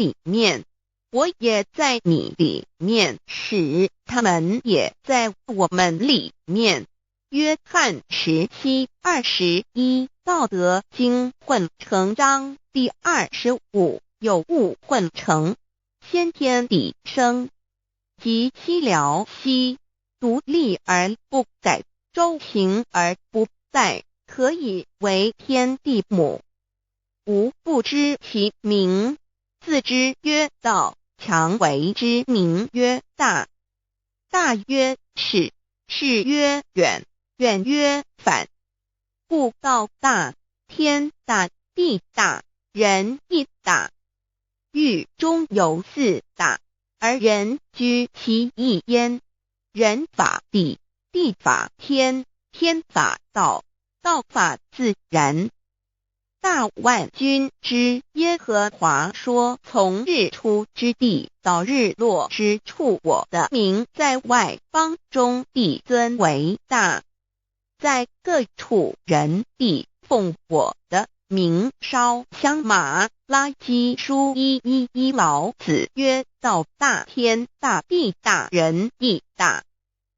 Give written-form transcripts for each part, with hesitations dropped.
裡面，我也在你裡面，使他們也在我們裡面。約翰17:21，道德經混成章第25，有物混成，先天地生，及兮遼兮，獨立而不改，周行而不殆，可以為天地母。吾不知其名，自知曰道，強為之名曰大。大曰始，始曰遠。遠曰反，故道大，天大，地大，人亦大。域中有四大，而人居其一焉。人法地，地法天，天法道，道法自然。大萬軍之耶和華說：從日出之地到日落之處，我的名在外邦中必尊為大，在各處人必奉我的名燒香。瑪拉基書1:1，老子曰：道大天大地大人亦大。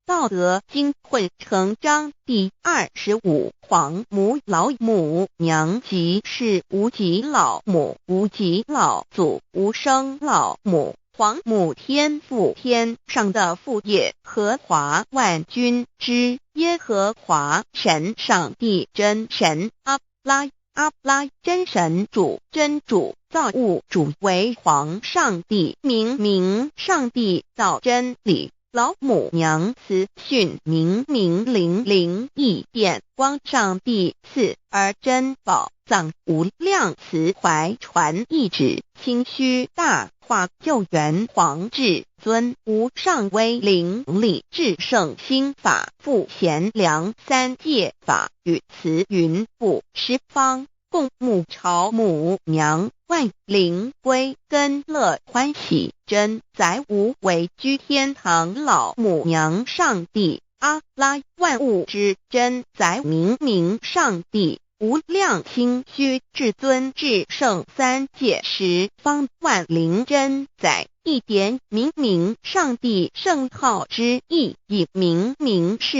道德經混成章第25，皇母老母娘即是無極老母，無極老祖，無生老母。皇母天父天上的父耶和華萬軍之耶和華神上帝真神阿拉阿拉真神主真主造物主為皇上帝明明上帝道真理。老母娘慈訓明明靈靈異變光上帝賜而珍寶藏無量慈懷傳懿旨清虛大化救援皇至尊無上威靈力至聖心法父賢良三界法與慈雲布十方共沐朝母娘萬靈歸根樂歡喜真宰無為居天堂老母娘上帝阿拉萬物之真宰明明上帝無量清虛至尊至聖三界十方萬靈真宰一點明明上帝聖號之意義明明是。